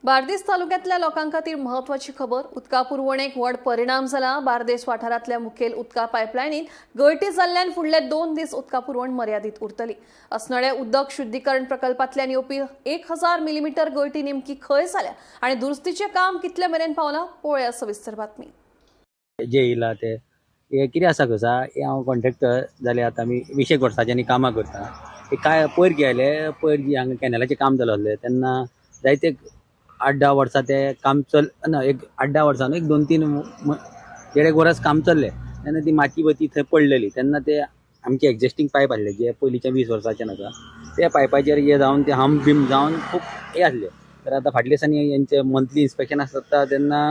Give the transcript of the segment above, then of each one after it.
बार्देस तालुक्यांतल्या लोकां खातीर म्हत्वाची खबर. उदका पुरवणेक व्हड परिणाम जाला. बार्देस वाठारांतल्या मुखेल उदका पायपलायनीत गळटी जाल्ल्यान फुडले 2 दीस उदका पुरवण मर्यादीत उरतली. असनळे उदक शुद्धीकरण प्रकल्पांतल्यान येवपी 1000 मिलीमिटर गळटी नेमकी खंय जाल्या आनी दुरुस्तीचें काम कितले मेरेन पावलां, पळोवया सविस्तर बातमी. जे येयला ते हे कितें आसा कसा, हे हांव कॉन्ट्रॅक्टर जाले आतां आमी 20 एक वर्सांच्यानी कामां करता. हे काय पयर कितें जालें, पयर जी हांगा कॅनलाचें काम चालू आसलें तेन्ना जायते 8-10 वर्सां तें काम चल ना, एक 8-10 वर्सां न्हू, एक दोन तीन देड एक वर्स काम चल्लें. तेन्ना ती माती बती थंय पडलेली. तेन्ना ते आमचे एग्जिस्टींग पायप आसले जे पयलींच्या 20 वर्सांच्यान आसा, त्या पायपाचेर हे जावन ते हम्प बीम जावन खूब हे आसले. तर आतां फाटल्या दिसांनी हेंचे मंथली इन्स्पेक्शन आसता तेन्ना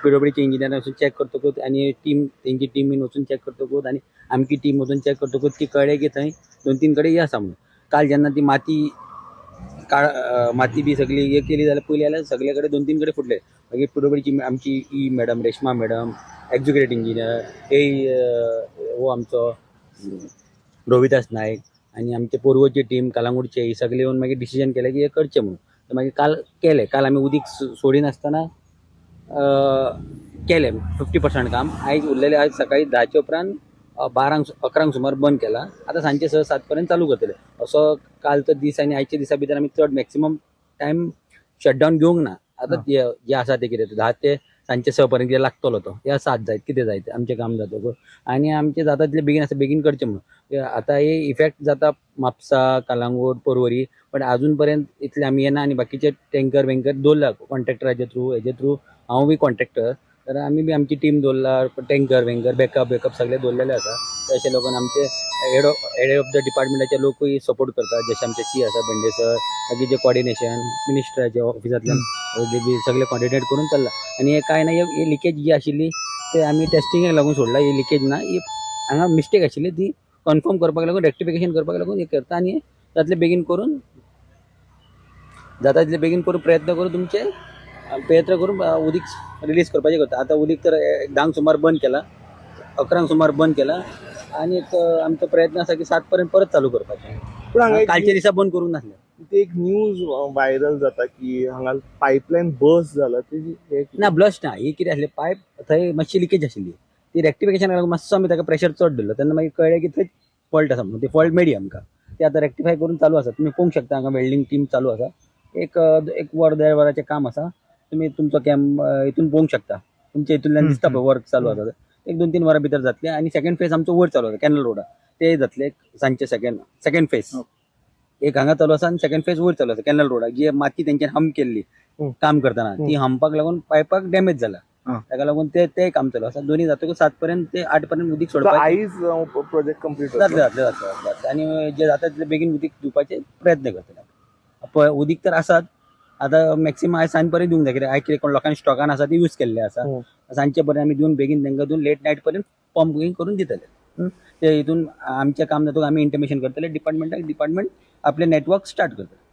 पीडब्ल्यूडीचे इंजिनियर वचून चॅक करतकूच आनी टीम तेंची टिमीन वचून चॅक करतकूच आनी आमची टीम वचून चॅक करतकूच ती कळ्ळें की थंय दोन तीन कडेन हे आसा म्हणून. काल जेन्ना ती माती काळ माती बी सगळी हे केली जाल्यार पयली जाल्यार सगळे कडेन दोन तीन कडेन फुटले. मागीर पीडब्ल्यूडीची आमची E madam, Reshma madam, executive engineer, ए हो आमचो रोहिदास नायक आनी आमचे पोरवोची टीम, कलांगूटचे, ही सगळे येवन मागीर डिसिजन केलें की हें करचें म्हणून. तर मागीर काल केलें. काल आमी उदीक सोडिनासतना केलें 50% काम. आयज उरलेलें आयज सकाळी 10च्या उपरांत 12nk 11nk सुमार बंद केला. आतां सांजचे 6-7 पर्यंत चालू करतले. असो कालचो दीस आनी आयच्या दिसा भितर आमी चड मॅक्सिमम टायम शटडावन घेवंक ना. आतां जे जे आसा ते कितें 10 ते सांजचे 6 पर्यंत कितें लागतलो तो या 7 जायत, कितें जायत, आमचें काम जातकूच आनी आमचें जाता तितलें बेगीन आसा बेगीन करचें म्हणून. आतां हे इफेक्ट जाता म्हापसा, कलांगूट, पर्वरी, पण अजून पर्यंत इतले आमी येना. आनी बाकीचे टँकर बँकर दवरला कॉन्ट्रॅक्टराचे थ्रू, हेजे थ्रू. हांव बी कॉन्ट्रॅक्टर, तर आमी बी आमची टीम दवरला. टँकर बँकर, बॅकअप बॅकअप सगळे दवरलेले आसा. तशें लोकान आमचे हेड ऑफ the डिपार्टमेंटाचे लोकूय सपोर्ट करतात, जशे आमचे सी आसा भेंडे सर. मागीर जे कॉर्डिनेशन मिनिस्टराचे ऑफिसांतल्यान बी सगळे कॉर्डिनेट करून चल्ला. आनी हे कांय ना, हे लिकेज जी आशिल्ली ते आमी टेस्टिंगेक लागून सोडला. ही लिकेज ना, ही हांगा मिस्टेक आशिल्ली. ती कन्फर्म करपाक लागून, रेक्टिफिकेशन करपाक लागून हे करता. आनी जातले बेगीन करून, जाता तितले बेगीन करून प्रयत्न करून, तुमचे प्रयत्न करून उदीक रिलीज करपाचें करता. आतां उदीक तर 10nk सुमार बंद केला, 11nk सुमार बंद केला आनी एक आमचो प्रयत्न आसा की 7 पर्यंत परत चालू करपाचें. पूण हांगा एक कालच्या दिसा बंद करूंक नासलें. ते एक न्यूज व्हायरल जाता की हांगा पायपलायन बर्स्ट जाला, तेजी हे कितें? ना, बर्स्ट ना. ही कितें आसलें, पायप थंय मातशी लिकेज आशिल्ली. ती रेक्टिफिकेशन लागून मातसो आमी ताका प्रेशर चड दिलो तेन्ना मागीर कळ्ळें की थंय फॉल्ट आसा म्हणून. ती फॉल्ट मेळ्ळी आमकां. ती आतां रेक्टिफाय करून चालू आसा. तुमी पळोवंक शकता, हांगा वेल्डिंग टीम चालू आसा. एक एक वर देड वराचें काम आसा. तुमी तुमचो कॅम हितून पळोवंक शकता. तुमच्या हितूंतल्यान दिसता पळय, वर्क चालू आसा. एक 2-3 वरां भितर जातलें. आनी सेकंड फेज आमचो वयर चालू आसा कॅनल रोडार, ते जातले सांजचे. सेकंड सेकंड फेज एक हांगा चालू आसा आनी सेकंड फेज वयर चालू आसा कॅनल रोडाक. जी माती तेंच्यानी हम्प केल्ली काम करतना, ती हंपाक लागून पायपाक डॅमेज जाला. ताका लागून ते ते काम चालू आसा. दोन्ही जातकूच 7 पर्यंत ते 8 पर्यंत उदीक सोडपाक आयज प्रोजेक्ट कंप्लीट? जातले, जातले, जातले, जातले. आनी जे जाता तितले बेगीन उदीक दिवपाचे प्रयत्न करतले. पळय, उदीक तर आसात आतां मॅक्सिमम. आयज सांज पर्यंत दिवंक जाय. कित्याक आयज कितें कोण लोकांनी स्टॉकान आसा ते यूज केल्ले आसा. सांजचे पर्यंत आमी दिवन, बेगीन तांकां दिवन, लेट नायट पर्यंत पंप करून दितले. ते हितून आमचें काम जातकूच आमी इंटिमेशन करतले डिपार्टमेंटाक. डिपार्टमेंट आपलें नेटवर्क स्टार्ट करतले.